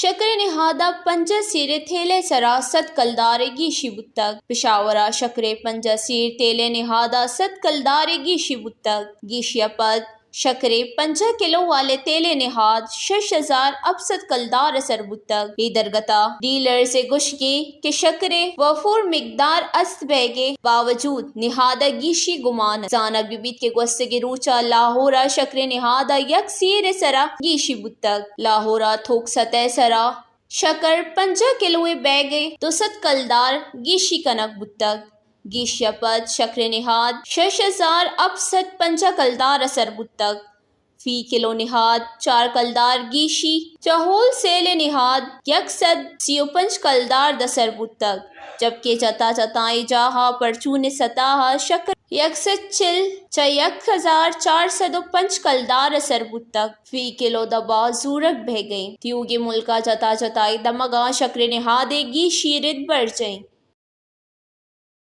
شکر ءِ نہاد ءَ پنجاہ سیر ءِ تیل ءِ سرا صد کلدار ءِ گیشی بوتگ۔ پشاور ءَ شکر ءِ پنجاہ سیر تیل ءِ نہاد ءَ صد کلدار ءِ گیشی بوتگ۔ گیشی ءَ پد شکر ءِ پنجاہ کلو والیں تیل ءِ نہاد شش ہزار ہپت سد کلدار ءَ سر بوتگ۔ اے درگت ءَ ڈیلرز ءِ گوشگ اِنت کہ شکر ءِ وفور مقدار است بیگ ءِ باوجود نہاد ءَ گیشی گمان اِنت۔ زانگ بہ بیت کہ گوستگیں روچ ءَ لاہور ءَ شکر ءِ نہاد ءَ یک سیر ءِ سرا گیشی بوتگ۔ لاہور ءَ تھوک سطح ءِ سرا شکر پنجاہ کلو ءِ بیگ ءَ دو سد کلدار گیشی کنگ بوتگ۔ گیشی ءَ پد شکر ءِ نہاد شش ہزار ہپت سد پنجاہ کلدار ءَ سر بوتگ۔ فی کلو نہاد چار کلدار گیشی چہ ہول سیل ءِ نہاد یک سد سی ءُ پنچ کلدار دسر بوتگ، جبکہ جتا جتائیں جاہ ءَ پرچون ءِ سطح ءَ شکر یک سد چل چہ یک ہزار چار سد ءُ پنچ کلدار ءَ سر بوتگ۔ فی کلو دبا زورگ بہگیں تیوگیں ملک ءَ جتا جتائیں دمگاں شکر ءِ نہاد ءِ گیشی رد برجیں۔